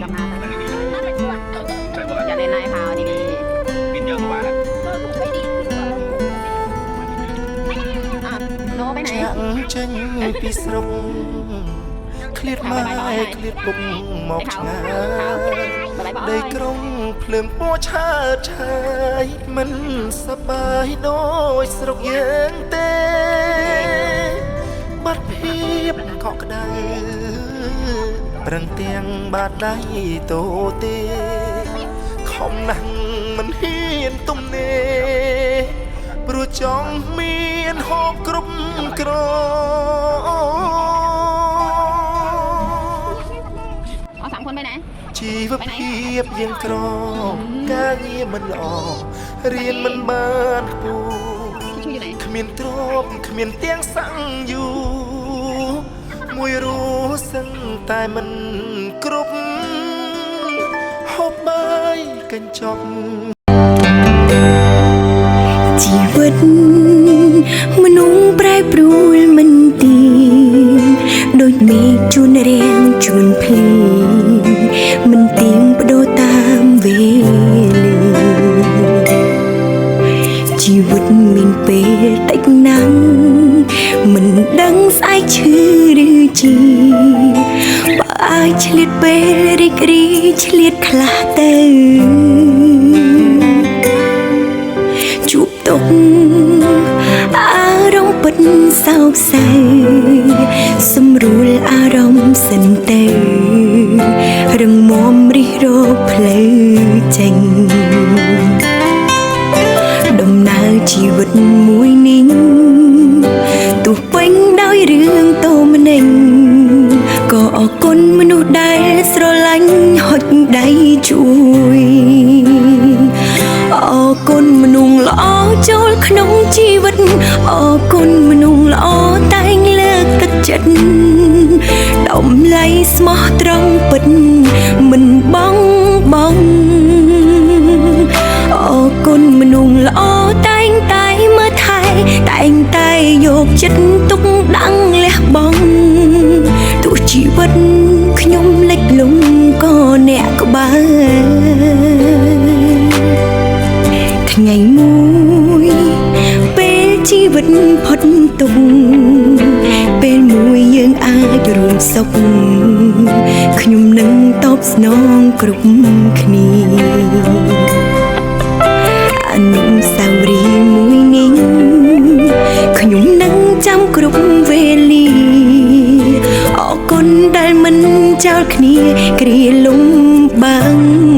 ดำนาอย่าเล่นนายพาวดี กินเยอะกว่าแล้ว ๆอ่ะโนไปไหน ចាក់ចេញពីស្រុកឃ្លាតម៉ែឃ្លាតពុកមកឆ្ងាយដីក្រុងភ្លើងពណ៌ឆើតឆាយមិនសប្បាយដូចស្រុកយើងទេបាត់ភាពកក់ក្ដៅប្រឹងទាំងបាតដៃតូទេខំណាស់មិនហ៊ានទំនេរព្រោះចង់មានហូបគ្រប់ក្រ เอาสามคนไปไหน ជីវភាពយើងក្រការងារមិនល្អរៀនមិនបានខ្ពស់ ทิชชู่อยู่ไหน គ្មានទ្រព្យគ្មានទាំងសង្យូមួយរស់សឹងតែមិនគ្រប់ហូបបាយកញ្ចប់ ជីវិតមនុស្សប្រែប្រួលមិនទៀងដូចមេឃជួនរាំងជួនភ្លៀងមិនទៀងបដូរតាមវេលាជីវិតមានពេលតិចណាស់មិនដឹងស្អែកឈឺឬជាបើអាចឆ្លៀតពេលរីករាយឆ្លៀតខ្លះទៅ ជួបទុកអារម្មណ៍ពិតសោកសៅសម្រួលអារម្មណ៍សិនទៅរឹងមាំរិះរកផ្លូវចេញដំណើរជីវិតមួយនេះទោះពេញដោយរឿងតោមនិញក៏អរគុណមនុស្សដែលស្រឡាញ់ហុចដៃជួយ អរគុណមនុស្សល្អចូលក្នុងជីវិតអរគុណមនុស្សល្អតែងលើកទឹកចិត្តតម្លៃស្មោះត្រង់ពិតមិនបងបងអរគុណមនុស្សល្អតែងតែមើលថែតែងតែយកចិត្តទុកដាក់លះបង់ទោះជីវិតខ្ញុំលិចលង់ក៏អ្នកក្បែរ ថ្ងៃមួយពេលជីវិតផុតទុកពេលមួយយើងអាចរួមសុខខ្ញុំនឹងតបស្នងគ្រប់គ្នាអនុស្សាវរីយ៍មួយនេះខ្ញុំនឹងចាំគ្រប់វេលាអរគុណដែលមិនចោលគ្នាគ្រាលំបាក